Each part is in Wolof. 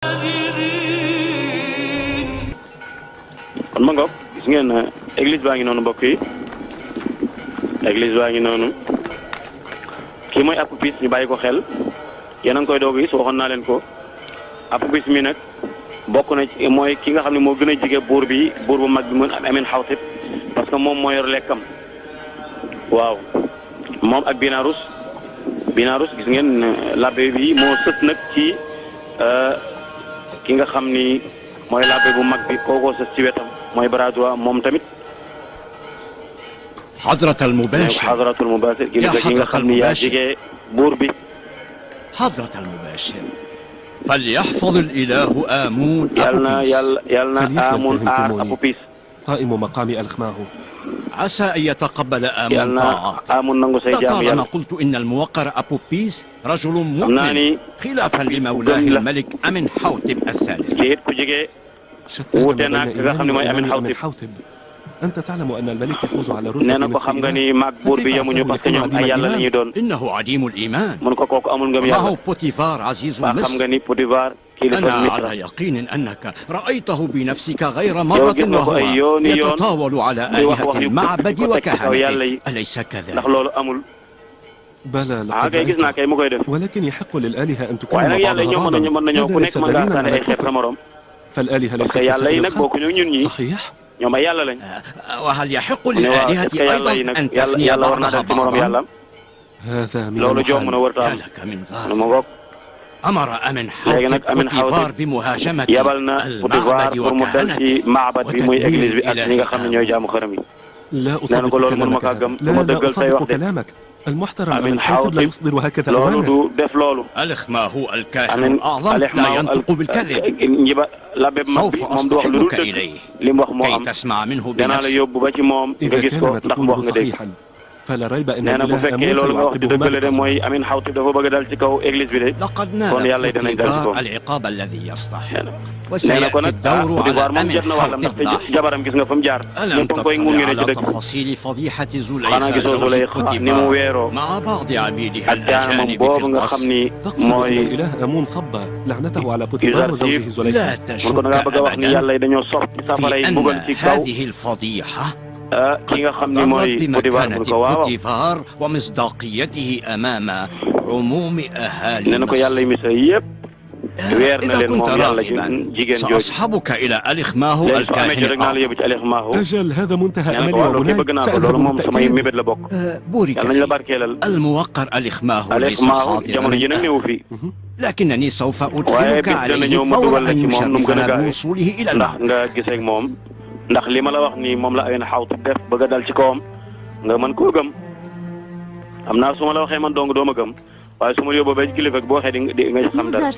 kon ma ngoog gis ngeen église baa ngi noonu mbokk yi église baa ngi noonu kii mooy Apophis ñu bàyyi ko xel yéen a ngi koy doog gis waxoon naa leen ko Apophis mi nag bokk na ci mooy ki nga xam ne moo gën a jige buur bu mag bi mën Amenhotep parce que moom moo yor lekkam waaw moom ak Binarus gis ngeen labbe bi moo sët nag ci ki nga xam ni mooy labbe bu mag bi kookoo sës ci wetam mooy bras droit moom tamit xadratal mubashir ki nga xam ni yaa jige buur bi xadratal mubashir falyaxfad al-ilahu Amun yal na Amun aar Apophis قائم مقام ألخماه عسى أن يتقبل آمون طاعته أنا قلت إن الموقر أبوبيس رجل مؤمن خلافا لمولاه الملك أمنحوتب الثالث أنت تعلم أن الملك يفوز على رتبة إنه عديم الإيمان معه بوتيفار عزيز مصر أنا على يقين أنك رأيته بنفسك غير مرة وهو يتطاول على آلهة المعبد وكهنته أليس كذلك؟ بلى لقد رأيته ولكن يحق للآلهة أن تكون هذا ليس دليلا فالآلهة ليست كسائر صحيح؟ وهل يحق للآلهة أيضا أن تفني بعضها بعضا؟ هذا من المحال لك من ذلك أمر أمنحوتب بوتيفار بمهاجمة المعبد وكهنته وتدمير إلهه. لا أصدق كلامك المحترم أمنحوتب لا يصدر هكذا أمانا. الإخماه الكاهن الأعظم لا ينطق بالكذب. سوف أصطحبك إليه كي تسمع منه بنفسك. إذا كان ما تقوله صحيحا فلا ريب أن الإله لقد نال بوتيفار العقاب الذي يستحق وسيأتي الدور على أمنحوتب لاحقا. ألم تطلع على تفاصيل فضيحة زليخا زوجة بوتيفار مع بعض عبيدها الأجانب في القصر؟ تقصد أن الإله آمون صب لعنته على بوتيفار وزوجه زليخا؟ لا تشك أبدا في أن هذه الفضيحة أقرت بمكانة بوتيفار ومصداقيته أمام عموم أهالي مصر. إذا كنت راغبا سأصحبك إلى الإخماه الكاهن الأعظم. أجل هذا منتهى أملي ومناي سأذهب بالتأكيد. بورك فيك الموقر الإخماه ليس حاضرا لكنني سوف أدخلك عليه فور أن يشرفنا بوصوله إلى المعبد. ndax li ma la wax ni moom la Amenhotep def bëgg a dal ci kawam nga mën koo gëm am naa su ma la waxee man dong doo ma gëm waaye su ma yóbboo ba ci kilifa boo waxee di nga xam dara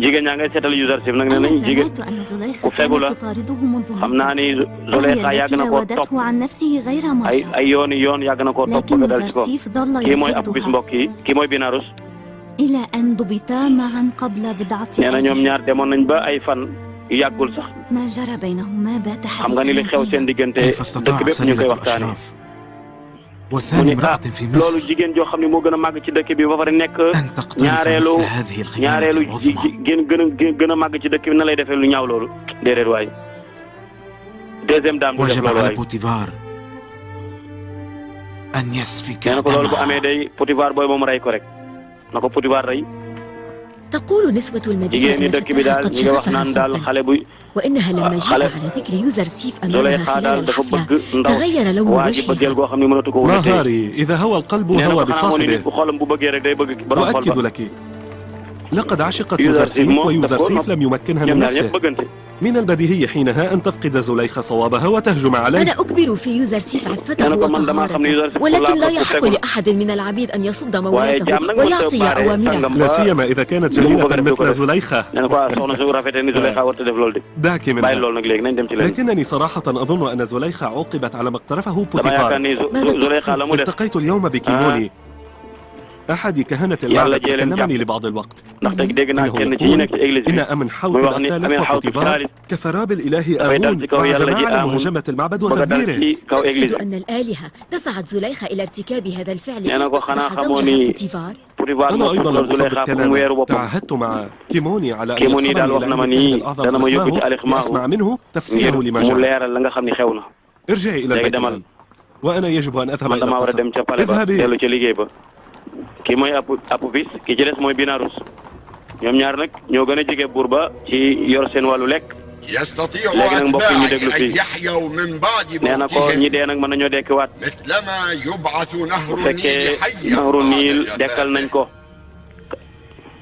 jigéen ñaa ngay seetal Yuzarsif nag ne nañ jigéen ku fegu la xam naa ni Zuleyxa yàgg na koo topp ay yoon yàgg na koo topp bëgg a dal ci kawam kii mooy Apophis mbokk yi kii mooy Binarus nee na ñoom ñaar demoon nañ ba ay fan yàggul sax xam nga ni li xew seen diggante dëkk bépp ñu koy waxtaane mu ni loolu jigéen joo xam ne moo gën a màgg ci dëkk bi ba pare nekk ñaareelu gën a màgg ci dëkk bi na lay defee lu ñaaw loolu déedéet waay deuxième dame du def loolu waay nee na ko loolu bu amee day Potifar booy moom rey ko rek na ko Potifar rey تقول نسبة المدينة أن الفتاة قد شغفها الحب وإنها لما جاء على ذكر يوزرسيف أمامها خلال الحفلة تغير لون وجهها. نهاري إذا هوى القلب هوى بصاحبه. وأكد لك لقد عشقت يوزرسيف ويوزرسيف لم يمكنها من نفسه. من البديهي حينها أن تفقد زليخا صوابها وتهجم عليه. أنا أكبر في يوزرسيف عفته وطهارته ولكن لا يحق لأحد من العبيد أن يصد مولاته ويعصي أوامره. لا سيما إذا كانت جميلة مثل زليخا. دعك منها. لكنني صراحة أظن أن زليخا عوقبت على ما اقترفه بوتيفار. التقيت اليوم بكيموني أحد كهنة المعبد كلمني لبعض الوقت إنه يقول إن أمنحوتب الثالث وبوتيفار كفرا بالإله آمون وعزما على مهاجمة المعبد وتدميره. أقصد أن الآلهة دفعت زليخا إلى ارتكاب هذا الفعل. أصبح زوجها بوتيفار Potifar moo tuddal Zuleyxa pour mu weeru boppam تعهدت مع كيموني على أن Kimouni daal wax na ma nii dana ma yóbbu ci Alixmaahu أسمع منه تفسيره ngir لما mu جاء. leeral la nga xam ne xew na. ارجعي إلى léegi البيت demal الآن. وأنا يجب أن أذهب man إلى damaa war a dem القصر. ca pale ba اذهبي. dellu ca liggéey ba. kii mooy Apophis ki ci des mooy Binarus ñoom ñaar nag ñoo gën a jege buur ba ci yor seen wàllu lekk. يستطيع léegi nag mbokk yi ñu أتباعي déglu أن fii يحيوا من بعد nee na ko ñi موتهم dee nag mën nañoo dekkiwaat مثلما يبعث bu نهر fekkee النيل حيا nahru niil بعد dekkal nañ جفافه ko.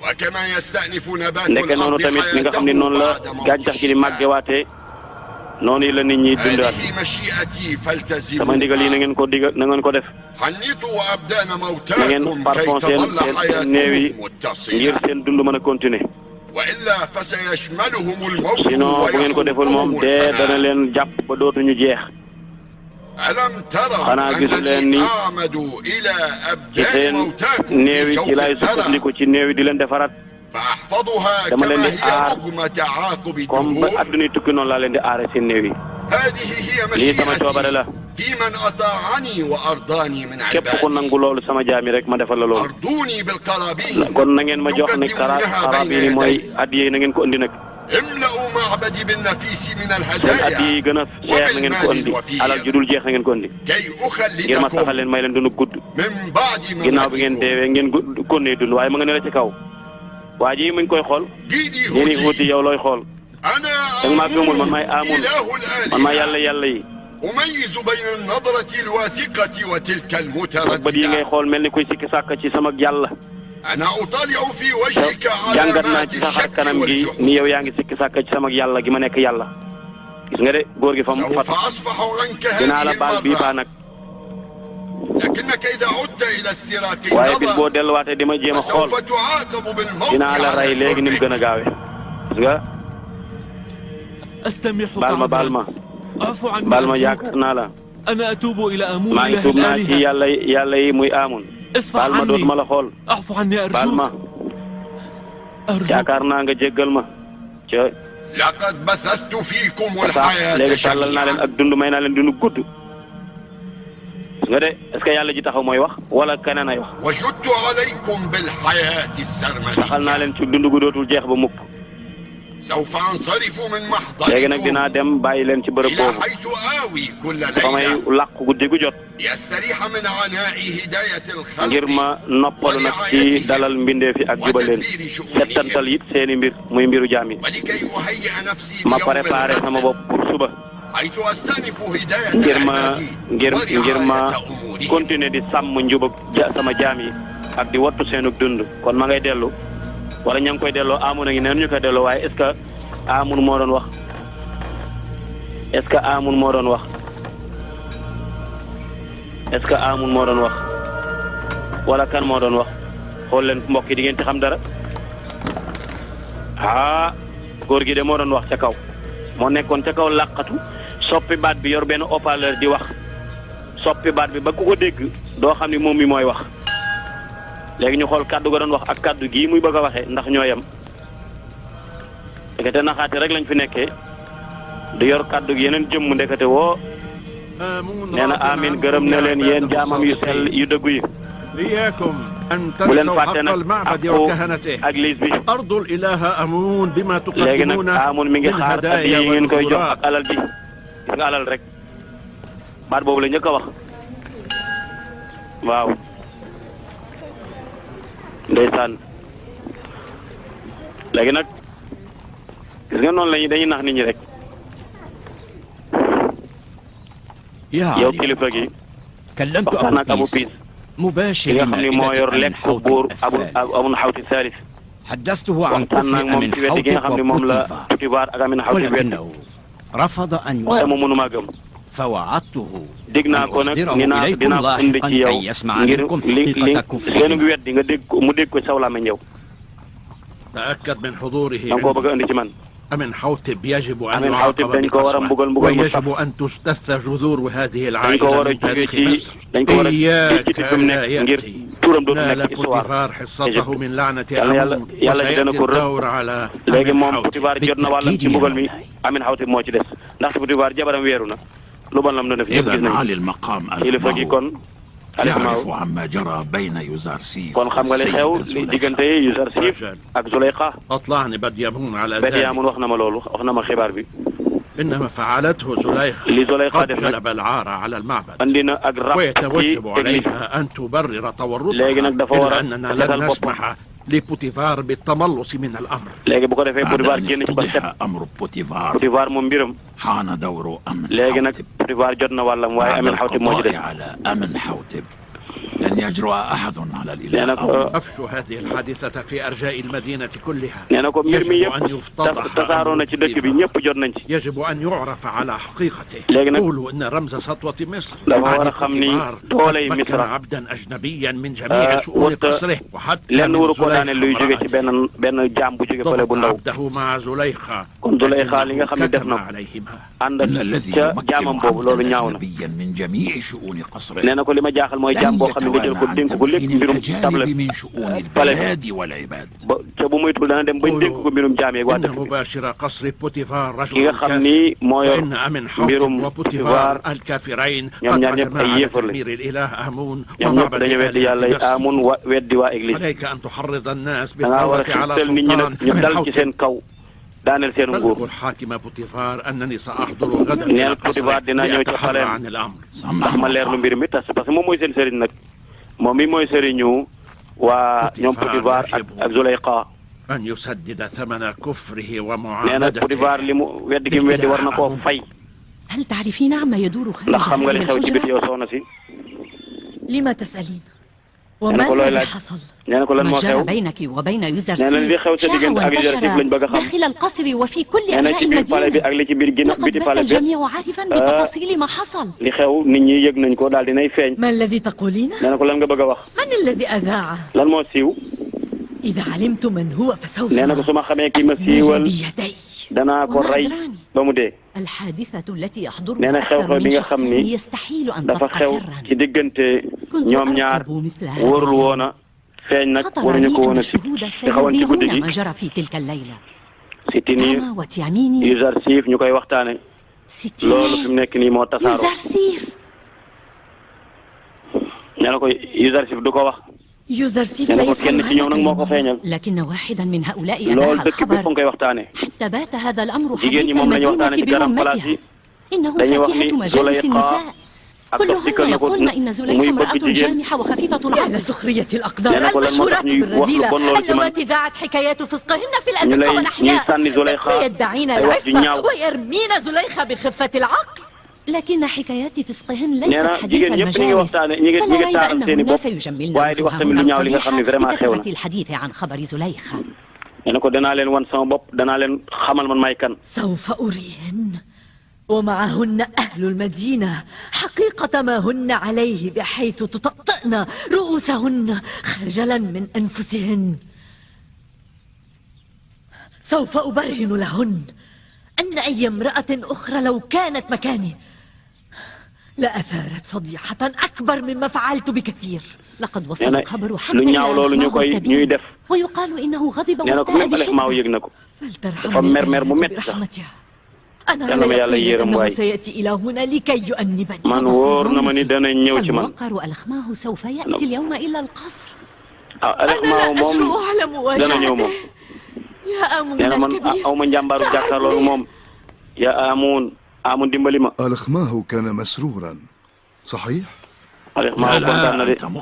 وكما يستأنف نبات ndeke noonu الأرض tamit ni nga xam ne noonu la حياته gàncax gi di بعد موته màggewaatee noonu la nit ñi dundaat. هذه مشيئتي sama ndigal yi na فالتزموها ngeen ko digal na ngeen ko def. حنطوا أبدان na ngeen موتاكم كي parfum seen تظل seen néew yi حياتهم ngir متصلة seen dund mën a continuer. وإلا فسيشملهم الموت sinon bu ngeen ko deful moom ويحوطهم dee dana الفناء leen jàpp ba dootuñu jeex. ألم تروا xanaa gisu leen أنني ni أعمد إلى ci أبدان seen موتاكم néew في yi جوف ci laay الثرى sukkandiku ci néew yi di leen defaraat فأحفظها dama leen كما di هي aar رغم تعاقب comme ba الدهور addunay tukki noonu laa leen di aare seen néew yi. هذه هي lii sama coobare la مشيئتي في من أطاعني وأرضاني من képp ku عبادي nangu loolu sama jaami rek ma defal la loolu. أرضوني بالقرابين kon na ngeen ma jox ne xaraab yi mooy addiya yi na ngeen ko andi nag. املأوا معبدي بالنفيس من seen الهدايا addiya yi gën a seer na ngeen ko andi alal ju dul jeex na ngeen ko andi. كي ngir ma saxal أخلدكم leen may leen dund gudd. من بعد ginnaaw bi ngeen مماتكم deewee ngeen konnee dund waaye ma nga ne la ci kaw. waa ji mi ngi koy xool. جيدي yéen i هودي wuti yow looy xool. أنا danga maa gëmul man maay آمون aamun إله man maay الآلهة yàlla yi. أميز بين النظرة الواثقة وتلك bët yi ngay المترددة xool mel ni kuy sikki sàkk ci sama yàlla. أنا أطالع في وجهك jàngat naa علامات ci sa xar الشك kanam gi والجحود ni yow yaa ngi sikki sàkk ci sama yàlla gi ma nekk yàlla. gis nga de góor gi fa mu سوف fatu أصفح عنك dinaa la هذه baal bii baa المرة nag. لكنك إذا عدت إلى استراق waaye bis boo النظر delluwaatee di ma jéem a xool فسوف تعاقب بالموت dinaa la rey على léegi ni mu الحر gën a gaawee. gis nga أستمح baal ma baal ma أعفو عن baal ma أرجوك. yaakaar naa la أنا أتوب إلى أمون maa ngi إله tuub naa ci الآلهة yàlla yi muy aamun. اصفح baal ma dootuma عني la xool أعفو عني baal ma أرجوك yaakaar naa nga jéggal ma ca لقد بثثت فيكم sax الحياة léegi tàllal naa leen جميعا ak dund may naa leen dund gudd. gis nga de est-ce que yàlla ji taxaw mooy wax wala keneen ay wax. وجدت عليكم بالحياة saxal السرمدية naa leen ci dund gu dootul jeex ba mukk. سوف أنصرف من léegi nag dinaa محضركم dem bàyyi leen ci bërëb إلى boobu حيث آوي كل fa may ليلة làqu guddi gu jot ليستريح من عناء هداية ngir الخلق ma noppalu nag ci dalal mbindeef yi ak jubal leen وتدبير settantal شؤونهم it seeni mbir muy mbiru jaam yi. ولكي أهيئ نفسي ma ليوم préparé sama الغد bopp pour suba حيث أستأنف هداية ngir ma عبادي ngir ma ورعاية أمورهم continuer di sàmm njubag sama jaam yi ak di wattu seenug dund. kon ma ngay dellu wala ña ngi koy delloo amun a ngi neen ñu koy delloo waaye est-ce que amun moo doon wax est-ce que amun moo doon wax est-ce que amun moo doon wax wala kan moo doon wax xool leen mbokk yi di ngeen ci xam dara ah góor gi de moo doon wax ca kaw moo nekkoon ca kaw làqatu soppi baat bi yor benn haut-parleur di wax soppi baat bi ba ku ko dégg doo xam ni moom mi mooy wax léegi ñu xool kaddu ga doon wax ak kaddu gii muy bëgg a waxee ndax ñoo yem ndekete naxaate rek lañ fi nekkee di yor kaddu gi yeneen jëmm ndekete woo nee na amin gërëm na leen yéen jaamam yu sell yu dëggu yi إياكم أن bu leen تنسوا fàtte حق nag المعبد ak وكهنته église bi أرض الإله أمون بما léegi nag تقدمون amun mi ngi من xaar addiya هدايا yi ngeen koy jox والغراء ak alal ji gis nga alal rek baat boobu la njëkk a wax waaw ndeysaan léegi nag gis nga noonu lañu dañuy nax nit ñi rek yow kilifa gi كلمت waxtaan ak Abu أبو Piis مباشر ki nga xam ni moo yor مائدة lekk أمن buur حوت الثالث Amun Xawti Saalif حدثته عن waxtaan كفر naag moom أمن ci wet gi nga xam حوت ni moom la وبوتيفار Potifar ak Amin Xawti wet ولكنه رفض أن waaye يسلم moom mënumaa gëm فوعدته dégg naa ko nag ni naa dinaa ko indi ci yow ngir li seen wet di nga dégg ko mu dégg ko saw làmmiñ yow تأكد من حضوره da nga koo bëgg a indi ci man أمن حوتب يجب أن Amin Xawti يعاقب dañ ko war a بقسوة mbugal mbugal mu ويجب sax أن تجتث جذور هذه dañ ko war العائلة a من jóge تاريخ ci مصر dañ ko war a إياك ci fi mu لا nekk ngir يأتي turam dootu نال nekk histoire بوتيفار حصته من لعنة yàlla أمون yàlla ji dana وسيأتي ko rëbb الدور على léegi أمن moom حوتب Potifar jot na wàllam ci mbugal mi Amin Xawti moo ci des ndaxte Potifar jabaram weeru na lu bon lam doon def ñëpp gis إذا nañu علي المقام kilifa gi kon يعرف عما جرى بين يوزرسيف kon xam nga li xew diggante Yuzarsif ak Zulayxa. أطلعني بديامون على ذلك. Bedyamun wax na ma loolu wax na ma xibaar bi. إنما فعلته زليخة li Zulayxa قد def nag جلب العار على المعبد andi na ak rab ci ويتوجب église. عليها أن تبرر léegi nag dafa war تورطها a إلا أننا setal لن boppam. نسمح لبوتيفار بالتملص من الأمر. léegi bu ko defee Potifar بدأ أن génn ci ba set. يتضح أمر بوتيفار. Potifar moom mbiram. حان دور أمن léegi nag حوتب. Potifar jot na wàllam waaye Amin Xawtib moo ci القضاء des. على أمن حوتب لن يجرؤ أحد على nee na الإله. ko أفشوا هذه الحادثة في أرجاء المدينة كلها. nee na ko mbir mi يجب أن yëpp يفتضح tasaaroo na ci dëkk bi ñëpp jot nañ ci. يجب أن يعرف على حقيقته. léegi nag قولوا إن رمز سطوة مصر dafa war a xam ni dooley مكن Misra عبدا أجنبيا من جميع شؤون wut قصره وحتى lenn من waru ko daane luy jóge ci زليخة benn jaam bu jóge fële bu ضبط ndaw. عبده مع زليخة kon Zulayxa li nga xam ne def كتم na ko عليهما ànd ak ca jaamam boobu loolu ñaaw na. أجنبيا من جميع شؤون قصره nee na ko li ma jaaxal mooy jaam boo xam ne nga jël ko dénk ko lépp mbirum table من شؤون البلاد والعباد. ba ca bu moytuwul dana dem bañ dénk ko mbirum jaam yeeg waa إن dëkk bi. مباشر قصر بوتيفار ki رجل nga xam كافر ni moo yor وإن أمن حوتب mbirum وبوتيفار Potifar الكافرين ñoom قد ñaar ñëpp عزما ay على yéefar lañ. تدمير الإله آمون ñoom ñëpp ومعبد dañu weddi yàlla آلهة نفسه. Amun weddi waa église. عليك أن تحرض الناس dangaa war a بالثورة على xirtal nit ñi سلطان nag ñu أمن dal ci حوتب. seen kaw daaneel seen nguur. بلغوا الحاكم بوتيفار أنني سأحضر غدا إلى neel Potifar قصره dinaa ñëw ci لأتحرى xaleem عن الأمر. ndax ma leerlu mbir mi tas parce que moom mooy seen sëriñ nag moom mi mooy sëriñu waa ñoom Potifar ak Zulayxa. أن يسدد ثمن كفره nee na ومعاندته. Potifar li mu weddi gi mu weddi war na koo fay. هل تعرفين عما يدور ndax خارج xam nga li هذه xew ci biti الحجرة؟ yow soxna si. لما تسألين؟ nee وما na ko looy الذي laaj حصل؟ nee na ko lan moo ما جرى xew بينك وبين nee na li يوزرسيف xew sa شاع diggante ak Yuzarsif lañ bëgg a وانتشر xam. داخل القصر وفي كل nee na ci أرجاء biir palais bi المدينة. ak li ci biir biti لقد مات palais bi الجميع عارفا بتفاصيل ما حصل. li xew nit ñi yëg nañ ko daal dinay feeñ. ما الذي تقولينه؟ nee na ko lan nga bëgg a wax. من الذي أذاعه؟ lan moo siiw. إذا علمت من هو فسوف nee na ko su ma xamee kii ma أفنيه siiwal بيدي. danaa ko rey ba mu dee. الحادثة التي يحضرها nee na أكثر xew-xew من bi nga شخص xam ni يستحيل أن dafa تبقى xew سرا. ci diggante كنت ñoom ñaar أرقب مثل wóorul هذا. woon a feeñ nag خطر waruñu لي ko woon أن a si الشهود te xawoon ci guddi سيذيعون gi ما جرى في تلك الليلة. Sitini تاما وتياميني Yuzarsif ñu koy waxtaane loolu fi ستيني mu nekk nii moo tasaaroo. يوزرسيف. nee na ko Yuzarsif du ko wax. يوزرسيف nee na لا ko يفعل kenn ci ñoom nag moo ko هذا feeñal. لكن واحدا من هؤلاء loolu أذاع dëkk bépp a الخبر ngi koy waxtaane. حتى بات هذا الأمر jigéen ñi حديث moom la ñu waxtaane المدينة ci garam place برمتها. yi إنه dañuy wax فاتحة ni مجالس Zulayxa النساء ak dox dikkal كلهن na ko يقولن إن muy زليخة امرأة bëgg jigéen. جامحة وخفيفة على العقل. سخرية nee الأقدار na ko lan moo tax المشهورات ñuy wax lu بالرذيلة bon loolu ci man. اللواتي ذاعت حكايات فسقهن في ñu الأزقة lay ñuy والأحياء sànni Zulayxa ويدعين ay wax ju العفة ñaaw. ويرمين زليخة بخفة العقل. لكن حكايات فسقهن nee ليست na حديث jigéen ñëpp ñu ngi المجالس. waxtaane ñi ngi فلا ريب taaral أن seeni bopp الناس يجملن waaye di wax tamit lu وجوههن ñaaw li nga xam ne القبيحة vraiment xew na. بكثرة الحديث عن خبر زليخة. nee na ko danaa leen wan sama bopp danaa leen xamal man may kan. سوف أريهن ومعهن أهل المدينة حقيقة ما هن عليه بحيث تطأطئن رؤوسهن خجلا من أنفسهن. سوف أبرهن لهن أن أي امرأة أخرى لو كانت مكاني لأثارت فضيحة أكبر مما فعلت بكثير. لقد وصل nee na الخبر حتى lu إلى ñaaw loolu ñu أخماه koy ñuy الكبير def. ويقال إنه غضب nee na ko واستاء même Alexmaaw بشدة. yëg na ko. فلترحمني mer mer mu الآية metti sax. برحمتها. أنا yal na ma لا yàlla يقين yërëm أنه waay. سيأتي إلى هنا لكي يؤنبني. man wóor na ma ni danañ ñëw ci man. فالموقر ألخماه سوف يأتي اليوم إلى القصر. أنا Alexmaaw لا moom أجرؤ على dana ñëw مواجهته moom. يا أمون nee na man الكبير. aw ma njàmbaaru jàkkaarloo moom. yaa amun dimbali ma. ألخماه كان مسرورا صحيح؟ Alexmaaw kontaan na de xam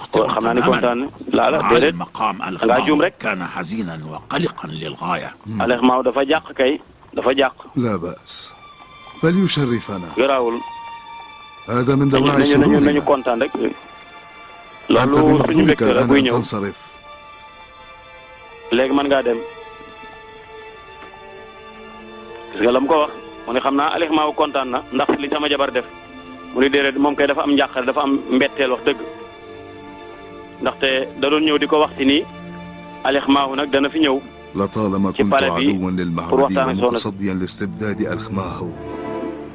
naa ni kontaan na. la déedéet المقام dangaa juum الخمام rek. كان حزينا وقلقا للغاية. Alexmaaw dafa jàq kay dafa jàq. لا بأس فليشرفنا garaawul هذا من دواعي nañu سرورنا. kontaan rek. أنت loolu suñu بمقدورك mbégte la الآن buy أن ñëw تنصرف. léegi mën ngaa dem. gis nga la mu ko wax mu ne xam naa Alexmaaw kontaan na ndax li sama jabar def mu ne déedéet moom kay dafa am njàqare dafa am mbetteel wax dëgg ndaxte da doon ñëw di ko wax si nii Alexmaaw nag dana fi ñëw. لطالما ci كنت palais bi عدوا pour للمعبد waxtaan ak soxna si. ومتصديا لاستبداد ألخماه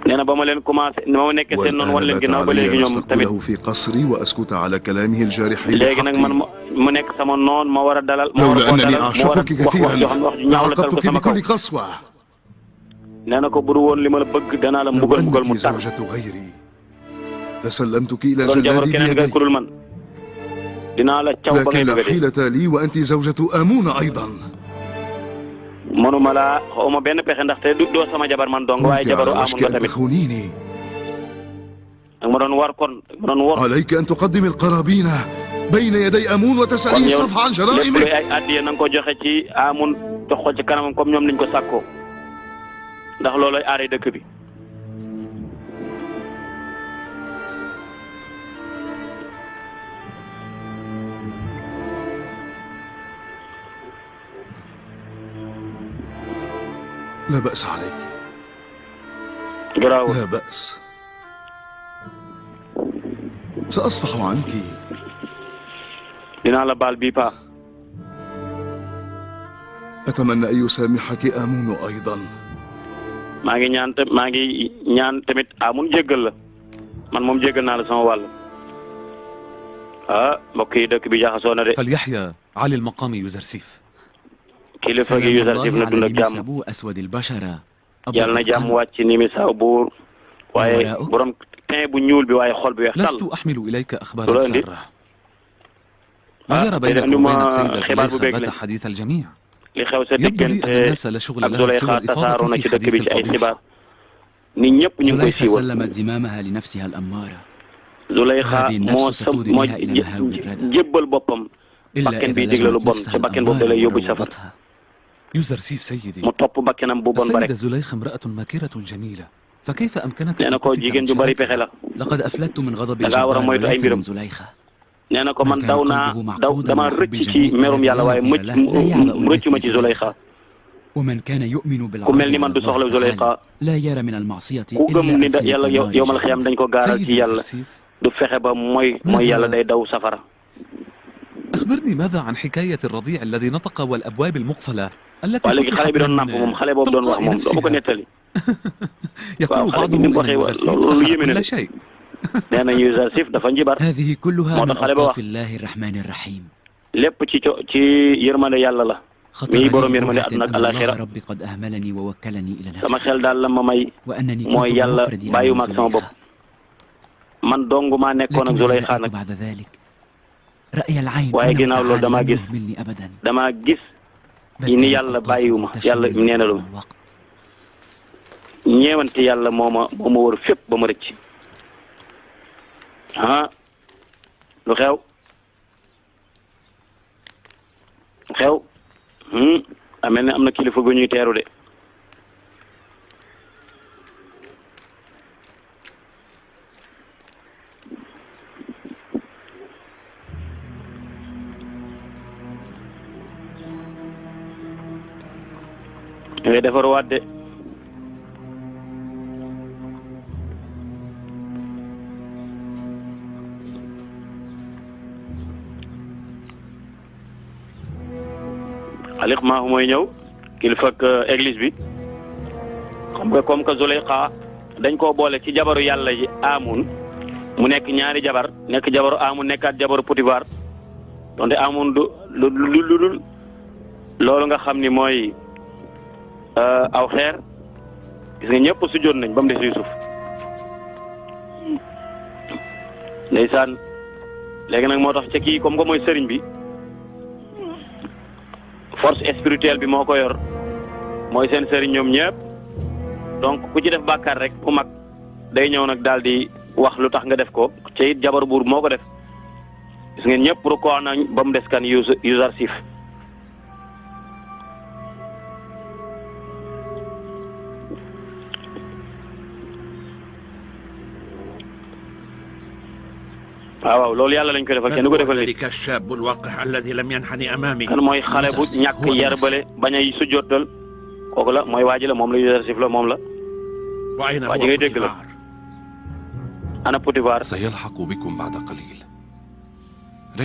nee na ba ma leen commencé ba ma nekkee seen noonu wan والآن leen بات ginnaaw ba علي léegi أن ñoom tamit أستقبله في قصري وأسكت على كلامه الجارح léegi nag man بحقي. mu nekk sama noon ma war a dalal ma war a لولا koo أنني dalal ma war a أعشقك wax wax كثيرا joo xam ne wax ju ñaaw la dal ko لعاقبتك sama kaw. بكل قسوة. nee na ko bu du woon li ma la bëgg danaa la لو mbugal mbugal mu أنك tar. زوجة غيري لسلمتك إلى doon jabar جلادي keneen nga بيدي kurul man لكن لا حيلة لي وأنت زوجة آمون أيضا. manuma laa xawma benn pexe ndaxte doo sama jabar man dong waaye jabaru Aamun nga tamit. تخونيني. ak ma doon war kon ma doon war. عليك أن تقدم القرابين بين يدي آمون وتسأليه الصفح عن جرائمه. lépp luy ay addiya na nga ko joxe ci Aamun jox ko ci kanamam comme ñoom niñ ko sàkkoo ndax loolooy aare dëkk bi. لا بأس عليك. لا بأس. سأصفح عنك. dinaa la baal bii paa. أتمنى أن يسامحك آمون أيضا. maa ngi ñaan tamit Aamun jéggal la man moom jéggal naa la sama wàll. mbokk yi dëkk bi jaxasoo na de. فليحيى علي المقام يوزرسيف. kilifa gi Yuzarsif na dund ak jàmm. yàlla na jàmm wàcc ni Misaw buur waaye borom teint bu ñuul bi waaye xol bi weex tàll. لست أحمل إليك أخبارا سارة. ما جرى بينك وبين السيدة زليخة بات حديث الجميع. li xew sa diggante ak Zuleyxa tasaaroo na ci dëkk bi ci ay xibaar nit ñëpp ñu ngi koy siiwal. Zuleyxa moo jébbal boppam bakken bi digle lu bon te bakken boobu da lay yóbbu safara. يوزرسيف سيدي. mu topp bakkenam bu bon ba rek. السيدة زليخة امرأة ماكرة جميلة فكيف أمكنك nee na ko jigéen ju bari pexe la. لقد أفلت من غضب da ngaa war a moytu ay mbiram. nee na ko man dama rëcc ci merum yàlla waaye rëccu ma ci Zuleyxa. ku mel ni man du soxla Zuleyxa. ku gëm ni yàlla yowmal xiyam dañ ko gaaral ci yàlla du fexe ba mooy yàlla day daw safara. أخبرني ماذا عن حكاية الرضيع الذي نطق والأبواب المقفلة التي léegi xale bi doon nàmp moom xale boobu doon wax moom doo ma ko nettali. يقول بعضهم إن يوزرسيف سخر كل شيء. nee nañu Yuzarsif dafa njibar. هذه كلها moo tax xale ba wax lépp ci yërmande yàlla la. mi borom yërmande àdduna ak àllaaxira. sama xel daal la ma may mooy yàlla bàyyiwuma ak sama bopp. man dong maa nekkoon ak Zuleyxa nag. waaye ginnaaw loolu damaa gis ni yàlla bàyyiwuma yàlla nee na lu ñeewante yàlla moo ma wër fépp ba ma rëcc. lu xew amel ne am na kilifa gu ñuy teeru de. ngay defaruwaat de. Aliou Maahu mooy ñëw kilifa ak église bi xam nga comme que Zuleyxa dañ koo boole ci jabaru yàlla ji Aamun mu nekk ñaari jabar nekk jabaru Aamun nekkaat jabaru Potifar donte Aamun du lu loolu nga xam ni mooy. aw xeer gis nga ñëpp sujjóot nañ ba mu des Yuusuf ndeysaan léegi nag moo tax ca kii comme que mooy sëriñ bi force spirituelle bi moo ko yor mooy seen sëriñ ñoom ñëpp donc ku ci def bàkkaar rek bu mag day ñëw nag daal di wax lu tax nga def ko ca it jabar buur moo ko def gis ngeen ñëpp rukkoo nañ ba mu des kan Yuzarsif waaw loolu yàlla lañ koy defal kenn du ko defal ذلك الشاب الوقح الذي لم ينحني أمامي. kan mooy xale bu ñàkk yar bële bañ a sujjóotal kooku la mooy waa ji la moom la Yuzarsif la moom la. waa ji ngay dégg la. ana Potifar. سيلحق بكم بعد قليل.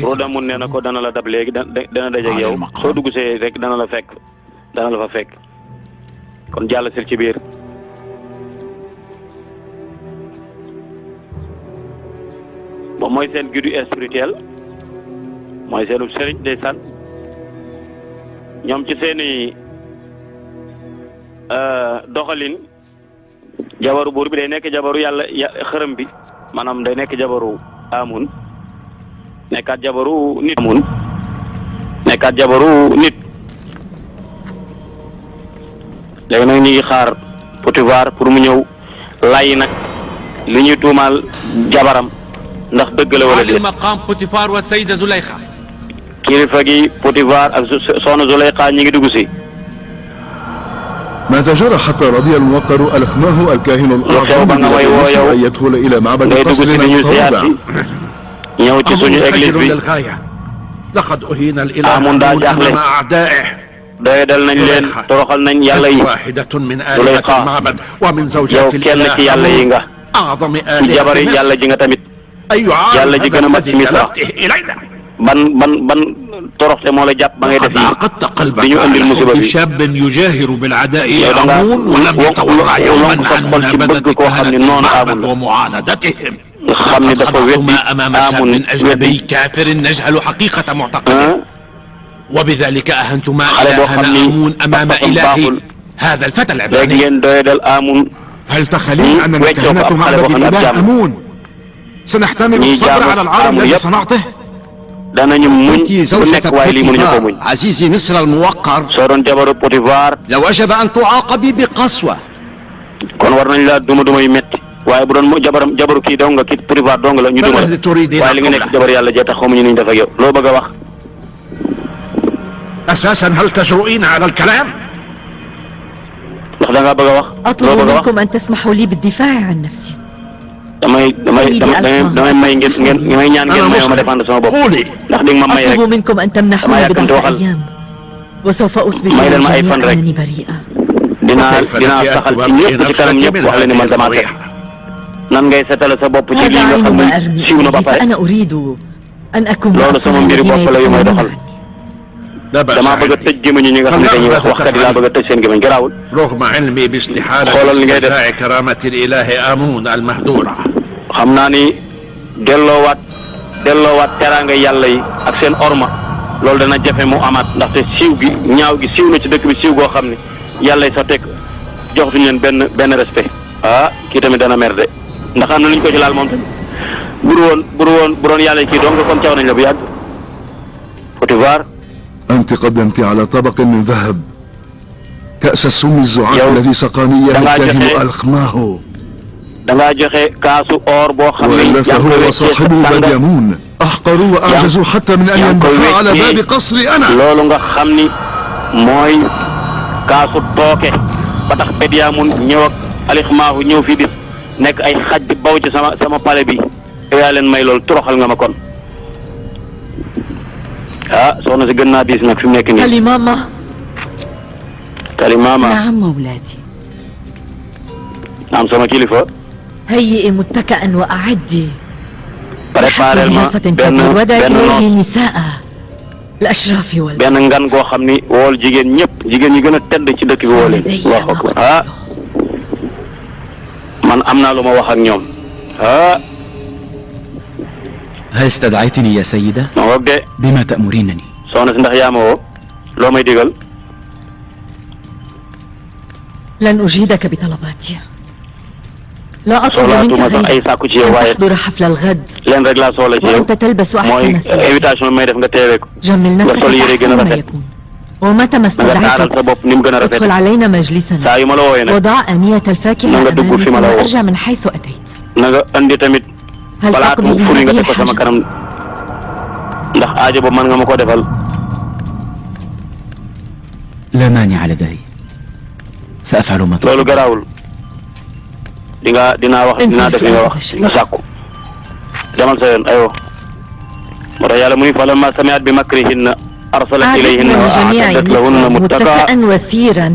Rodamun nee na ko dana la dab léegi dana dajeeg yow soo dugg see rek dana la fa fekk kon jàll sil ci biir. moom mooy seen guide spirituel mooy seenu sëriñ ndeysaan ñoom ci seeni doxalin jabaru buur bi day nekk jabaru yàlla xërëm bi maanaam day nekk jabaru Aamun nekkaat jabaru nit amun nekkaat jabaru nit léegi nag ñu ngi xaar Potifar pour mu ñëw lay nag li ñuy tuumaal jabaram ndax dëgg la wala déet. maqam Potifar wa Sayda Zulayxa. kilifa gi Potifar ak soxna Zulayxa ñi ngi dugg si. ماذا جرى حتى رضي الموقر الخماه الكاهن الأعظم بمصر أن يدخل إلى معبد قصرنا المتواضع؟ ñëw ci suñu église bi لقد أهين الإله أمام أعدائه. doyadal nañ leen toroxal nañ yàlla yi. واحدة من آلهة المعبد ومن زوجات الإله kenn ci yàlla yi nga. أعظم ci آلهة jabari yàlla ji nga tamit. yàlla ji gën a mat ci Misra. ban toroxte moo la jàpp ba ngay def yi bi ñu andil musiba bi. شاب يجاهر بالعداء yow da ngaa ولم يتورع يوما عن bëgg koo xam ne noonu amul la. ومعاندتهم. xam ne dafa weddi أمام شاب أجنبي كافر نجهل حقيقة معتقده. وبذلك أهنتما إلهنا آمون أمام إلهي هذا الفتى العبراني. هل تخيلين أننا كهنة معبد الإله آمون سنحتمل الصبر على العار الذي صنعته؟ أنت زوجة بوتيفار عزيزي مصر الموقر. لو وجب أن تعاقبي بقسوة. kon war nañ la duma yu metti waaye bu doon jabaru kii dong nga kii Potifar dong la ñu duma waaye li nga nekk jabar yàlla jee tax xamuñu nuñ def ak yow loo bëgg a wax. أساسا هل تجرؤين على الكلام؟ ndax da ngaa bëgg a wax. أطلب منكم أن تسمحوا لي بالدفاع عن نفسي. damay may ñaan ngeen mayoo ma défendre sama bopp ndax di nga ma may rek. أطلب منكم أن تمنحوني بضعة أيام وسوف أثبت للجميع أنني بريئة. dinaa saxal ci ñëpp ci kanam ñëpp wax la ni man damaa set. nan ngay setale sa bopp ci lii nga xam ne siiw na ba pare. أنا أريد أن أكون loolu sama mbiri bopp la yu may doxal. damaa bëgg a tëj gémmiñ ñi nga xam ne dañuy waxkat yi laa bëgg a tëj seen gémmiñ garaawul. رغم علمي باستحالة استدفاع كرامة الإله آمون المهدورة. xam naa ni delloowaat teraanga yàlla yi ak seen orma loolu dana jafe mu amaat ndaxte siiw gi ñaaw gi siiw na ci dëkk bi siiw goo xam ne yàlla yi sax teg joxtuñu leen benn respect. ah kii tamit dana mer de ndax am na lu ñu ko ci laal moom tamit bu doon yàlla yi kii donc kon caw nañ la bu yàgg. Potifar. أنت قدمت على طبق من ذهب كأس السم الزعاف الذي سقاني إياه الكاهن الخماه. dangaa joxe kaasu or boo xam ne وإلا فهو وصاحبه بديامون أحقروا وأعجزوا حتى من أن ينبحوا على باب قصري أنا. loolu nga xam ni mooy kaasu tooke ba tax Bediyaamun ñëw ak alixmaahu ñëw fii di nekk ay xaj di baw ci sama palais bi yaa leen may loolu toroxal nga ma kon. ah soxna si gën naa diis nag fi mu nekk nii. Kalimama. naam mawlaati. naam sama kilifa. هيئي متكئا وأعدي. préparel ma benn نساء الأشراف benn ngan goo xam ni wool jigéen ñi gën a tedd ci dëkk bi woo leen. Allahu akbar ah man am naa lu ma wax ak ñoom ah. هل استدعيتني يا سيدة؟ بما تأمرينني؟ soxna si ndax yaa ma woo loo may digal. لن أجيدك بطلباتي. لا أطلب منك غير أن تحضر حفل الغد وأنت تلبس أحسن ثياب. جمل نفسك أحسن ما يكون. ومتى ما استدعيتك ادخل علينا مجلسنا وضع آنية الفاكهة أمامي ثم ارجع من حيث أتيت. هل تقضي هذه الحاجة؟ ndax aajo ba mën nga ma ko defal. لا مانع لدي. سأفعل ما تطلب. loolu garaawul. dinaa wax dinaa def li nga wax nga sàkku. demal sa yoon aywa. moo tax yàlla muy falamma sami'at bi makrihinna arsalat ilayhinna wa a'taddat lahunna muttaka'a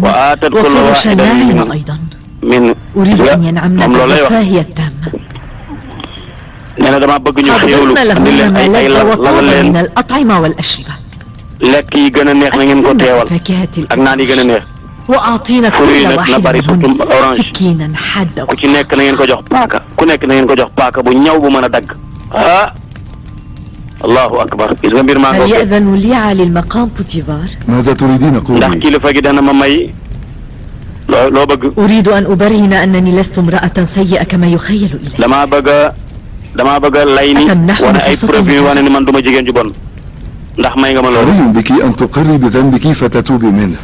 wa aatat kulla wahidatin min أريد أن ينعمن بالرفاهية التامة. nee na dama bëgg ñu xéewlu andi leen ay lalal leen من الأطعمة والأشربة. lekk yi gën a neex na ngeen ko teewal ak naan yi gën a neex. وأعطينا كل واحد منهم سكينا حادة. ku ci nekk na ngeen ko jox paaka ku nekk na ngeen ko jox paaka bu ñaw bu mën a dagg. ah allahu akbar gis nga mbir maa ngi. هل يأذن لي على المقام بوتيفار؟ ماذا تريدين قولي؟ ndax kilifa gi dana ma may loo bëgg. أريد أن أبرهن أنني لست امرأة سيئة كما يخيل إلي. dama bëgg damaa bëgg a lay ni wane ay preuve yu wane ni man duma jigéen ju bon ndax may nga ma loolu. حري بك أن تقري بذنبك فتتوبي منه.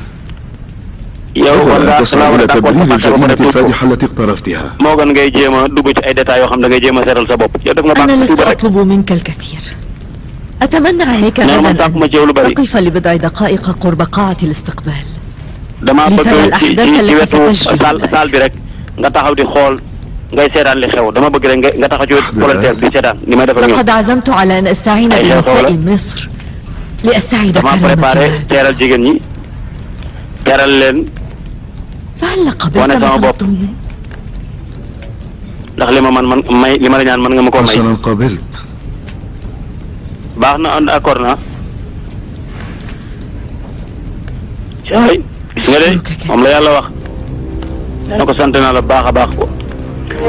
yow war ngaa إلى تبرير الجريمة الفادحة التي اقترفتها. moo gën ngay jéem a dugg ci ay détails yoo xam da ngay jéem a seetal sa bopp. yow def nga baax أنا لست أطلب منك الكثير. أتمنى عليك غدا تقف لبضع دقائق قرب قاعة الاستقبال. damaa bëgg ci wetu saal bi rek nga taxaw di xool ngay seetaan li xew dama bëgg rek nga taxaw ci wetu volontaire bi seetaan ni may def ak ñoom. لقد عزمت على أن أستعين بنساء مصر لأستعيد كرامة الجمال. teeral jigéen ñi teeral leen. فهل قبلت ما طلبت مني؟ ndax li ma la ñaan mën nga ma koo may. حسنا قبلت. baax na d'accord na. caay gis nga de moom la yàlla wax. na ko sant naa la baax a baax ko.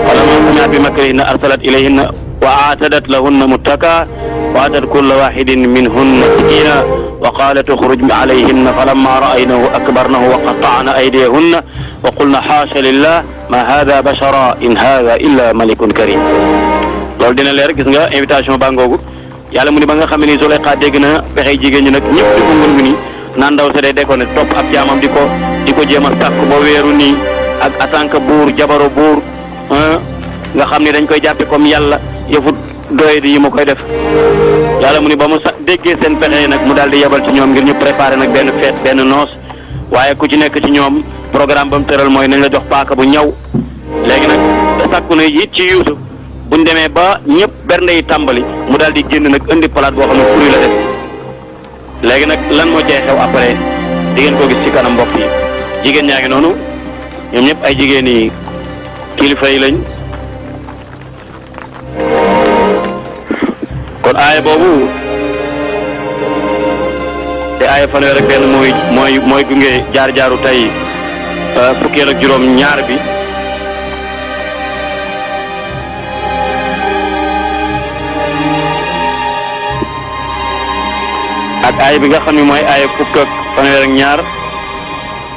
falammaa sami'at bi makrihinna arsalat ilayhinna wa a'tadat lahunna muttakaa wa atat kulla waahidin minhunna sakiina wa qaalat ukhruj alayhinna falammaa ra'aynahu akbarnahu wa qatta'na aydiyahunna wa qulna haasha lillah ma haadha bashara in haadha illa malikun karim. loolu dina leer gis nga invitation baa ngoogu yàlla mu ni ba nga xam ne nii Zuleyxa dégg na pexey jigéen ñi nag ñëpp di ko ngun ni naan ndaw sa day dekkoon ne topp ab jaamam di ko jéem a sàkk ba weeru nii ak en tant que buur jabaru buur nga xam ne dañ koy jàppe comme yàlla yëfu doye di yi ma koy def yàlla mu ni ba mu sa déggee seen pexe nag mu daal di yebal ci ñoom ngir ñu préparer nag benn fête benn noos waaye ku ci nekk ci ñoom programme ba mu tëral mooy nañ la jox paaka bu ñaw léegi nag sàkku na it ci Yuusuf buñ demee ba ñëpp bernde yi tàmbali mu daal di génn nag indi palaat boo xam ne fruit la def léegi nag lan moo cee xew après di ngeen ko gis ci kanam mbokk yi jigéen ñaa ngi noonu ñoom ñëpp ay jigéen yi kilifa yi lañ kon aaya boobu te aaya fanweer ak benn mooy gunge jaar-jaaru tey fukkeel ak juróom ñaar bi ak aaya bi nga xam ne mooy aaya fukk ak fanweer ak ñaar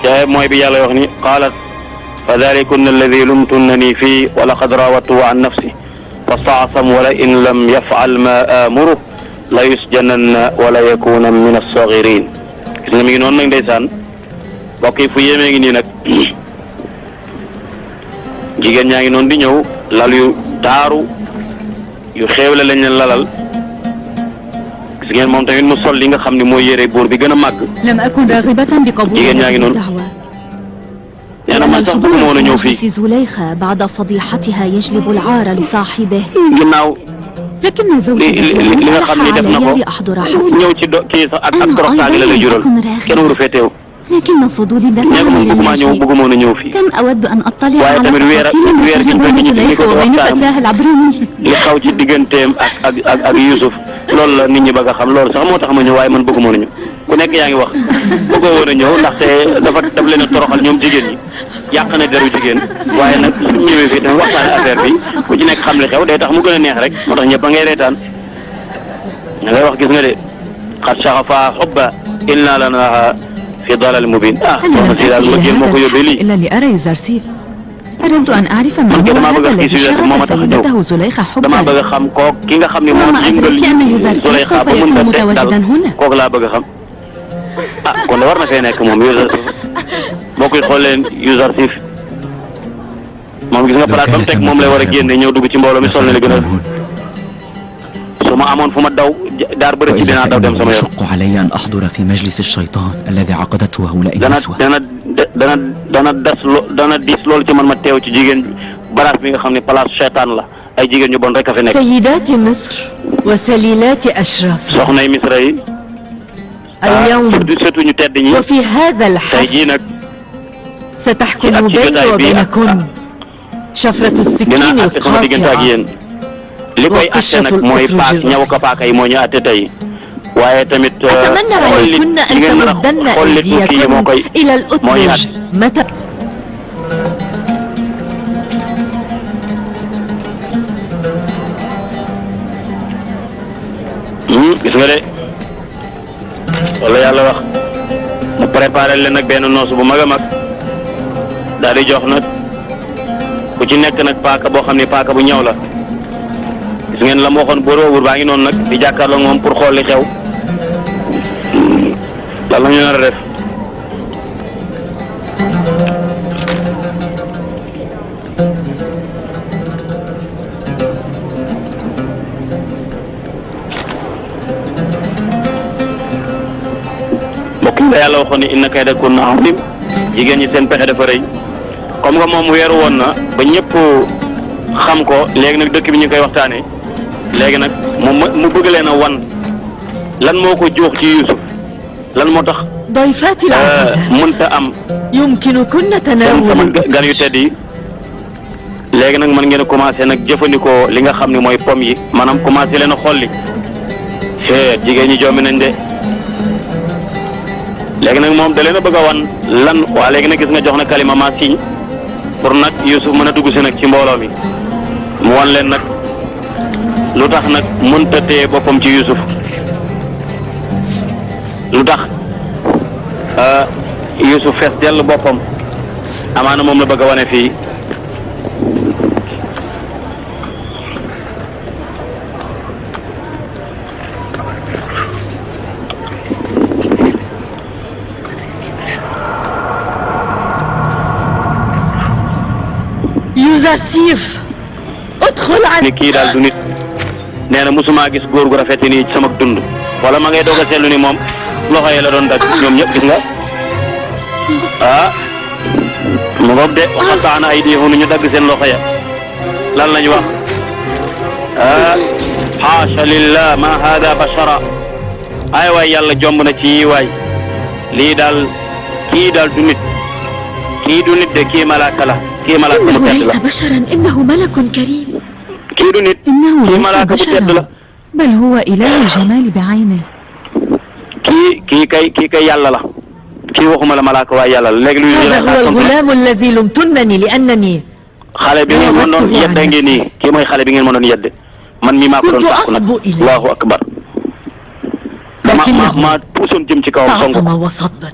te mooy bi yàlla wax ni qaalat fa dhalikunna alladi lumtunnani fii wa laqad raawattuhu an nafsi fastaasam wala in lam yafal ma amuru la yusjananna wala yakuna min as-sagirin gis nga mi ngi noonu nag ndeysaan mbokk yi fu yéemee ngi nii nag jigéen ñaa ngi noonu di ñëw lal yu taaru yu xéewle lañ leen lalal gis ngeen moom tamit mu sol li nga xam ne mooy yére buur bi gën a màgg jigéen ñaa ngi noonu nee na man sax bëgg moo na ñëw fii ginnaaw li nga xam ni def na ko ñëw ci kii sax ak toroxtaange la lay jural kenn waru fee teew nee ko moom bëgguma ñëw bëgguma na ñëw fii waaye tamit weer gi ñu fekk ci ni ko waxtaanam li xaw ci digganteem ak Youssouf loolu la nit ñi bëgg a xam loolu sax moo tax ma ñëw waaye man bëgguma na ñëw ku nekk yaa ngi wax bëggoo woon a ñëw ndaxte daf leen a toroxal ñoom jigéen ñi yàq na deru jigéen waaye nag suñu ñëwee fii tamit waxtaane affaire bi ku ci nekk xam li xew day tax mu gën a neex rek moo tax ñëpp a ngay reetaan ña ngay wax gis nga de xat saxafa xubba inna lanaaha fi dalal mubin soxna si daal mbëggeel moo ko yóbbee lii أردت أن أعرف من هو هذا الذي شغل سيدته زليخة حبا damaa bëgg a xam kook ki nga xam ne moom yëngal Zuleyxa ba mën nga dal kook laa bëgg a xam kon war na fee nekk moom Yuusuf boo koy xool leen Yuusuf moom gis nga palaat ba mu teg moom lay war a génne ñëw dugg ci mbooloo mi sol na li gën a su ma amoon fu ma daw daar bëri ci dinaa daw dem sama yoon يشق علي أن أحضر في مجلس الشيطان الذي عقدته هؤلاء النسوة dana diis loolu ci man ma teew ci jigéen baraas bi nga xam ne place seytaan la ay jigéen ñu bon rek a fi nekk. سيدات مصر وسليلات أشراف soxnay Misra yi اليوم surtout ñu tedd ñi وفي هذا tey الحفل jii nag ستحكم بيني وبينكن شفرة السكين sama diggante ak yéen li koy atte nag mooy paak ñaw ko paaka yi moo ñu atte tey waaye tamit أتمنى عليكن أن تمدن أيديكن إلى الأترج متى gis nga de wala yàlla wax mu préparé leen nag benn noos bu mag a mag daal di jox nag ku ci nekk nag paaka boo xam ne paaka bu ñaw la gis ngeen la mu waxoon buur baa ngi noonu nag di jàkkaarloo moom pour xool li xew lan la ñu nar a def. mbokk yi la yàlla waxoon ni inna kaydakunna azim jigéen ñi seen pexe dafa rëy comme que moom weeru woon na ba ñëpp xam ko léegi nag dëkk bi ñu koy waxtaanee léegi nag mu bëgg leen a wan lan moo ko juux ci Yuusuf lan moo tax mënta am sama gan yu tedd yi léegi nag mën ngeen a commencé nag jëfandikoo li nga xam ne mooy pom yi maanaam commencé leen a xolli jigéen ñi jommi nañ de léegi nag moom da leen a bëgg a wan lan waa léegi nag gis nga jox na kalima ma signe pour nag Yuusuf mën a dugg si nag ci mbooloo mi mu wan leen nag lu tax nag mënta téye boppam ci Yuusuf lu tax Yuusuf fees dell boppam amaana moom la bëgg a wane fii Yuzarsif udxul an ni kii daal du nit nee na mosuma gis góor gu rafet nii ci sama dund wala ma ngay doog a seetlu ni moom loxo yi la doon dagg ñoom ñëpp gis nga mu ngoog de waxataana ay diixu ñu dagg seen loxo ya lan lañu wax xaasha lillah ma hada bashara ay waay yàlla jomb na ci waay lii daal kii daal du nit kii du nit de kii malaaka la kii malaaka bu tedd la basharan innahu malakun karim kii du nit kii malaaka bu tedd la bal huwa ilahu al-jamal bi'aynihi kii kay yàlla la kii waxuma la malaaka waaye yàlla la léegi lu hada huwa al-ghulam alladhi lumtunnani li'annani xale bi ngeen mën doon yedde ngeen nii kii mooy xale bi ngeen mën doon yedde man mii maa ko doon sàkku nag allahu akbar ma puusoon jëm ci kawam song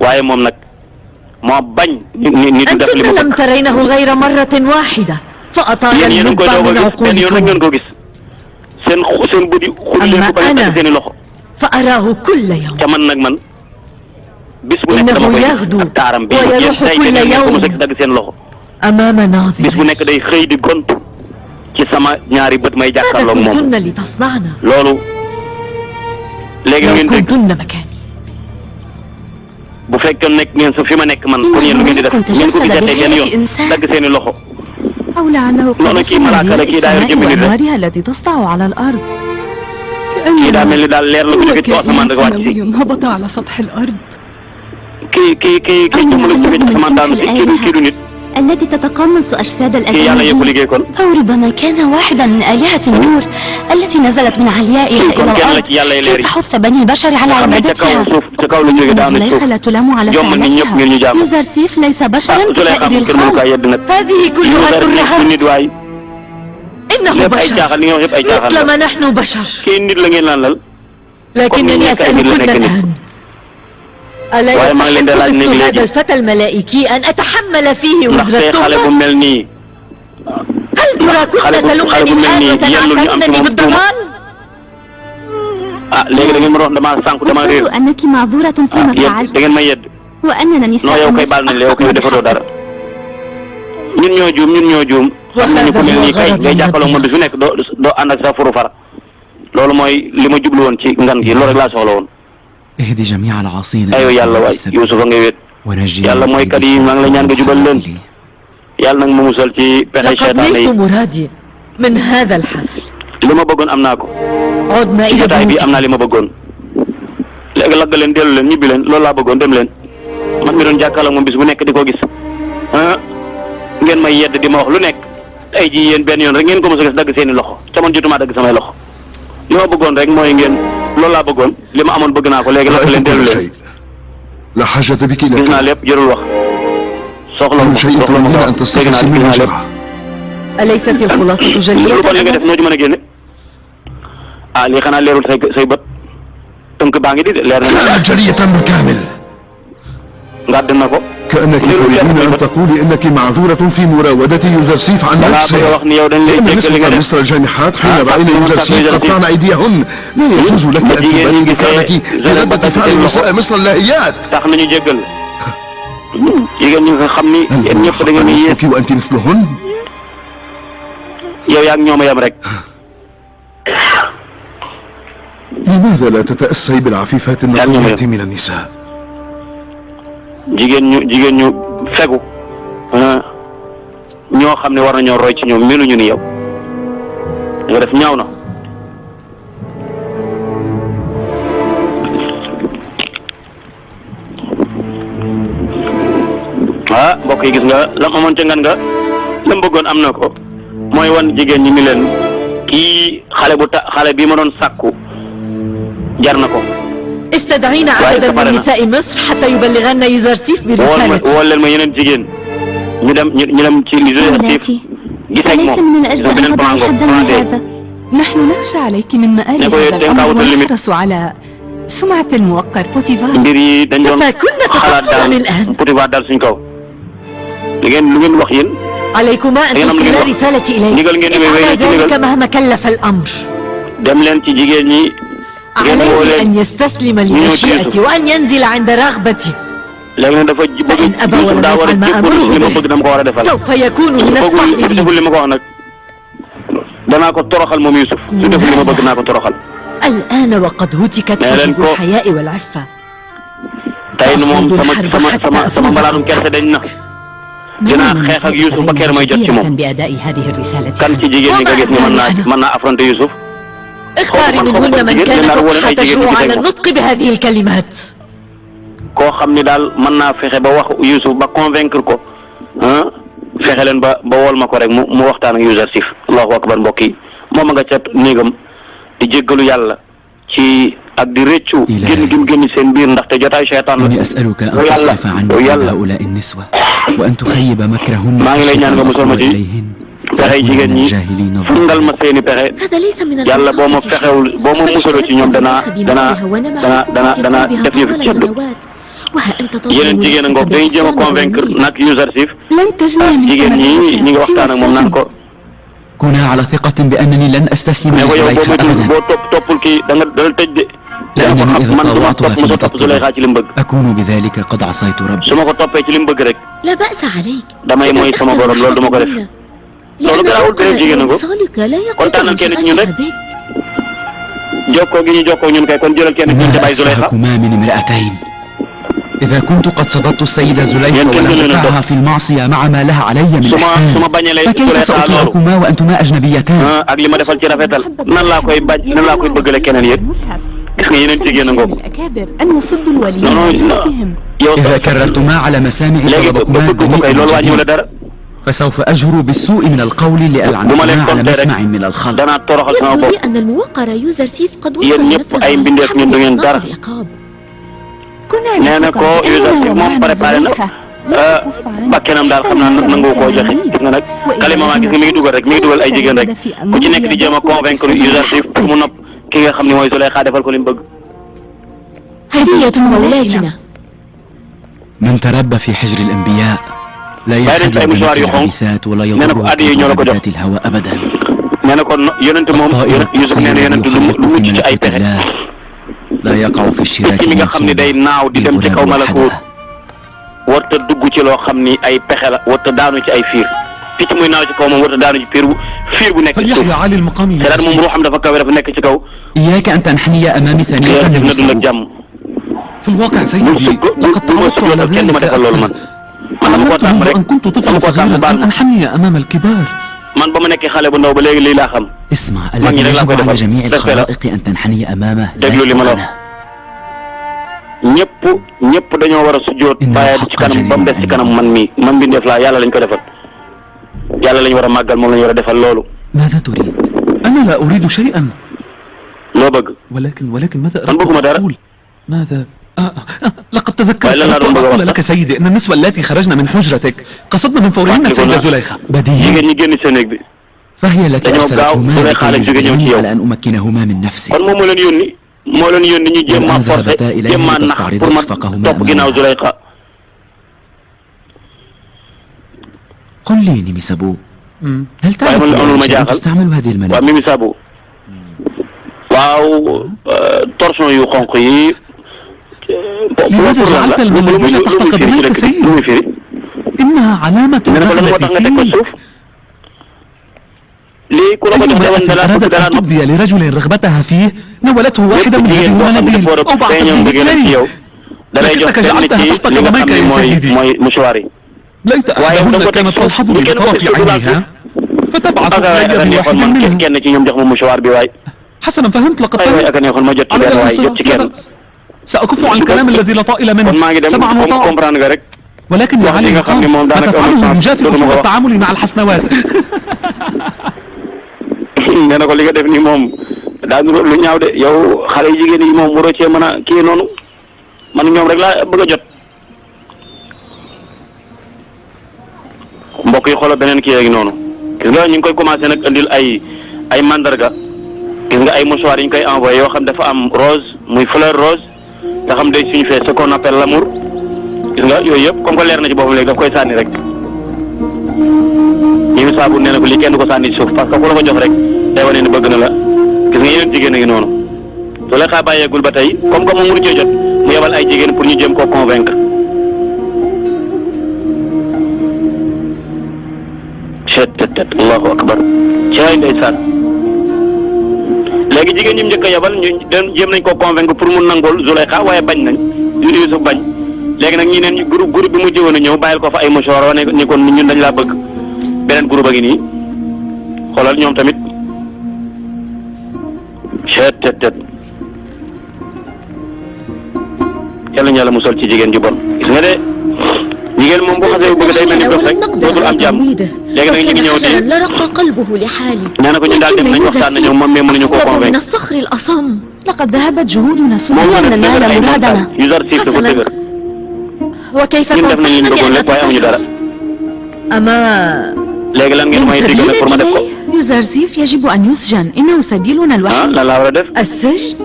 waaye moom nag moo bañ ni du def li mu lam taraynahu ghayra marratin wahida fa atala al-lubba min benn yoon rek ngeen ko gis seen buddi xul leen ko bañ a seen i loxo fa araahu kulla yawm te man nag man bis bu nekk dama koy ak taaram bi yéen tey dañuy ko mos a dagg seen loxo amaama naadiri bis bu nekk day xëy di gontu ci sama ñaari bët may jàkkaarloog moom loolu léegi ngeen dégg bu fekkee nekk ngeen su fi ma nekk man kon yéen lu ngeen di def ngeen ko gisatee benn yoon dagg seen i loxo noonu kii malaaka la kii daa yor jëmmi nit rek kii daa mel ni daal leer la ko jóge ci asamaan rek wàcc si kii jëmm la jóge ci asamaan daanu si kii du nit التي تتقمص أجساد الأدميين أو ربما كان واحدا من آلهة النور التي نزلت من عليائها إلى الأرض كي تحث بني البشر على عبادتها زليخة لا تلام على فعلتها يوزرسيف ليس بشرا كسائر الخلق هذه كلها ترهات إنه بشر مثلما نحن بشر لكنني أسألكن الآن ألا يستحق هذا الفتى الملائكي أن أتحمل فيه وزر التهمة؟ هل ترى كنت تلومني الآن وتنعتني بالضلال؟ أقول أنك معذورة فيما فعلت وأننا نساء ñun ñoo juum xam nañu ko mel nii kay ngay jàppaloo moom bi su nekk doo ànd ak sa furu fara loolu mooy li ma jublu woon ci ngan gi loolu rek laa soxla woon اهدي جميع العاصين aywa yàlla waay Yuusufa nga wéet yàlla mooy kat yi maa ngi la ñaan nga jubal leen yàlla nag ma musal ci pexe seytaane yi من هذا الحفل li ma bëggoon am naa ko ci jotaay bi am naa li ma bëggoon léegi lagg leen dellu leen ñibbi leen loolu laa bëggoon dem leen man mi doon jàkkaarloo moom bis bu nekk di ko gis ngeen may yedd di ma wax lu nekk tey jii yéen benn yoon rek ngeen ko mos a gis dagg seeni loxo ca man jotuma dagg samay loxo li ma bëggoon rek mooy ngeen loolu laa bëggoon li ma amoon bëgg naa ko léegi lakk leen dellu leen لا حاجة بك إلى gis naa lépp jërul wax soxla كل شيء تريدين أن تستخلصي من وجهها أليست الخلاصة جلية؟ lu bon li nga def noo ci mën a génne ah lii xanaa leerul say bët tënk baa ngi di leer na جلية بالكامل ngàdd na ko وكأنك تريدين أن تقولي أنك معذورة في مراودة يوزرسيف عن نفسه، لأن نسوة مصر الجانحات حين رأينا يوزرسيف قطعن أيديهن. لا يجوز لك أن تبالي بفعلك بردة فعل نساء مصر اللاهيات. هل حقك وأنت مثلهن؟ لماذا لا تتأسي بالعفيفات النقيات من النساء؟ jigéen ñu fegu ñoo xam ne war nañoo roy ci ñoom meluñu ni yow nga def ñaaw na. mbokk yi gis nga la amoon ca ngan nga la bëggoon am na ko mooy wan jigéen ñi ni leen kii xale bi ma doon sàkku jar na ko. استدعينا عددا من نساء مصر حتى يبلغن يوزرسيف برسالتي. وولل ما yeneen jigéen ñu dem ci Yuzarsif أليس من الأجل أن تضعي حدا لهذا؟ نحن نخشى عليك من مآل هذا الأمر ونحرص على سمعة الموقر بوتيفار. كفى كنا تطفلن الآن. بوتيفار dal suñ kaw. lu ngeen wax yéen. عليكما أن ترسلا رسالتي إليه. افعل ذلك مهما كلف الأمر. dem leen ci jigéen ñi. عليه أن يستسلم لمشيئتي وأن ينزل عند رغبتي. فإن أبى ولم يفعل ما أمره به سوف يكون من الصاغرين. الآن وقد هتكت حجب الحياء والعفة سأخوض الحرب حتى أفوز جديرة بأداء هذه الرسالة. اختاري منهن من كانت تضحى تشرع على النطق بهذه الكلمات. koo xam ni daal mën naa fexe ba wax Youssouf ba convaincre ko fexe leen ba wol ma ko rek mu waxtaan ak Yuzarsif. allahu akbar mbokk yi moom a nga ca néegam di jéggalu yàlla ci ak di rëccu génn seen biir ndaxte jotaay seytaan la. yàlla maa ngi lay ñaan nga musal ma ci pexe jigéen ñi fungal ma seeni pexe yàlla boo ma fexewul boo ma musaloo ci ñoom danaa def yëf ceddu. yeneen jigéen a ngoog dañuy jéem a convaincre nag Yuzarsif jigéen ñi ngi waxtaan ak moom naan ko. كونا على ثقة بأنني لن أستسلم لزليخا أبدا. لأنني إذا طاوعت وفيت أكون بذلك قد عصيت ربي. لا بأس عليك. لأن وصالك لا يقتل شأنك بك. أنهاكما من امرأتين. إذا كنت قد صددت السيدة زليخا ولم أطعها في المعصية مع ما لها علي من إحسان فكيف سأطيعكما وأنتما أجنبيتان؟ إذا كررتما على مسامع طلبكما بنيء فسوف أجهر بالسوء من القول لألعنكما على مسمع من الخلق. يبدو لي أن الموقر يوزرسيف قد وصل نفسه لمحمد العقاب. nee na ko Yuzarsif moom préparé na bakkanam daal xam naa nangu koo joxe gis nga nag kalima maa gis nga mi ngi dugal ay jigéen rek ku ci nekk di jéem a convaincre Yuzarsif pour mu nopp ki nga xam ne mooy Zulaykha defal ko li mu bëgg. هدية مولاتنا. من تربى في حجر الأنبياء لا يخجل من الحديثات ولا يضر بذات الهوى أبدا. nee na ko yonent moom Yusuf nee na yonent lu mucc ci ay pexe. لا يقع في الشراك mi nga xam ne day naaw di dem ci kaw malakoot warta dugg ci loo xam ni ay pexe la warta daanu ci ay fiir picc muy naaw ci kaw moom warta daanu ci fiir bu nekk ci suuf te daal moom ruuxam dafa kawe dafa nekk ci kaw. إياك أن تنحني أمامي ثانية na dund ak jàmm. في الواقع سيدي لقد تعودت على ذلك منذ أن كنت طفلا صغيرا أن أنحني أمام الكبار. man ba ma nekkee xale bu ndaw ba léegi lii laa xam. اسمع الذي يجب على جميع الخلائق أن تنحني أمامه déglu li ma la wax ñëpp dañoo war a sujjóot waaye ci kanam ba mu des ci kanam man mbindeef laa yàlla lañ ko defal yàlla lañ war a màggal moom lañ war a defal loolu. ماذا تريد؟ أنا لا أريد شيئا. loo bëgg. ولكن ماذا man bëgguma dara. ماذا؟ لقد تذكرت أن أقول لك سيدي أن النسوة اللاتي خرجن من حجرتك قصدنا من فورهن السيدة زليخا. بديهي. فهي التي أرسلتهما لكي على أن أمكنهما من نفسي. moo leen yónni ñu jéem a forcé jéem a nax pour ma topp ginnaaw Zulaykha قل لي نيمي سابو هل تعرف أن تستعمل هذه المنابر؟ ميمي سابو واو تورسون يو خونقي لماذا جعلت المنابر تحت قدميك سيدي؟ إنها علامة الرغبة فيك. أي امرأة أرادت أن تبدي لرجل رغبتها فيه نولته واحدة من هذه المنابر أو بعثت به إليه، لكنك جعلتها تحت قدميك يا سيدي. ليت أحدهن كانت تلحظني بطرف عينيها فتبعث إلي بواحد منهم. حسنا فهمت، لقد فهمت. على الانصراف سأكف عن الكلام الذي لا طائل منه سمعا وطاعة، ولكن يا علي مقام ما تفعله يجافي أصول التعامل مع الحسنوات. nee na ko li nga def nii moom daa nuru lu ñaaw de yow xale yu jigéen yi moom waroo cee mën a kii noonu man ñoom rek laa bëgg a jot. mbokk yi xoolal beneen kii yeegi noonu gis nga ñu ngi koy commencé nag indil ay mandarga gis nga ay mouchoir yi ñu koy envoyé yoo xam dafa am rose muy fleur rose nga xam day signifier ce qu'on appelle l'amour gis nga yooyu yëpp comme que leer na ci boppam léegi daf koy sànni rek. ñi saabu nee na ko lii kenn du ko sànni ci suuf parce que ku la ko jox rek day wane ne bëgg na la gis nga yeneen jigéen a ngi noonu su la xaa bàyyeegul ba tey comme que moom mënu cee jot mu yebal ay jigéen pour ñu jéem koo convaincre. chet allahu akbar caay ndeysaan léegi jigéen ñi mu njëkk a yebal ñu jéem nañ koo convaincre pour mu nangol Zulaykha waaye bañ nañ Yuusuf bañ léegi nag ñi neen groupe bi mu jëwoon a ñëw bàyyil ko fa ay mouchoir wane ni kon ñun dañ laa bëgg. beneen groupe a ngi nii xoolal ñoom tamit tet yàlla ñu yàlla musal ci jigéen ju bon gis nga de jigéen moom bu xasee bëgg day mel ni dof rek dootul am jàmm léegi nag ñu ngi ñëw di nee na ko ñun daal dem nañ waxtaan nañu moom mais mënuñu koo convaincre لقد ذهبت جهودنا سبلا لننال مرادنا. حسنا وكيف تنصحني أن أتصرف؟ أما léegi lan ngeen may digal pour ma def ko. يوزرسيف يجب أن يسجن، إنه سبيلنا الوحيد. lan laa war a def. السجن؟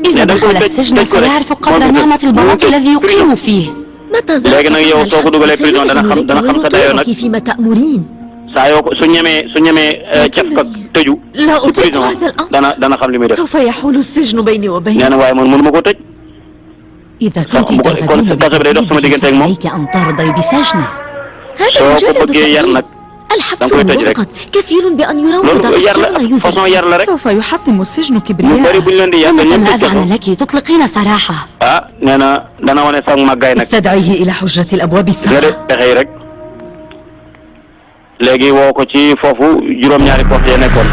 إذا دخل السجن سيعرف قدر نعمة البلاط الذي يقيم فيه. léegi nag yow soo ko dugalee prison dana xam sa dayoo nag saa yoo ko su ñemee caf ka tëju ci prison dana xam li muy def. سوف يحول السجن بيني وبينه. nee na waaye man mënuma koo tëj. إذا كنت ترغبين بالتدريب عليك أن ترضي بسجنه. soo ko bëggee yar nag الحبس المؤقت كفيل بأن يروض السجن يوسف. سوف يحطم السجن كبرياء. أنا أذعن لك تطلقين سراحة. nee na dana wane sax màggaay nag. استدعيه إلى حجرة الأبواب السبعة. léegi woo ko ci foofu juróom-ñaari porte ya nekkoon.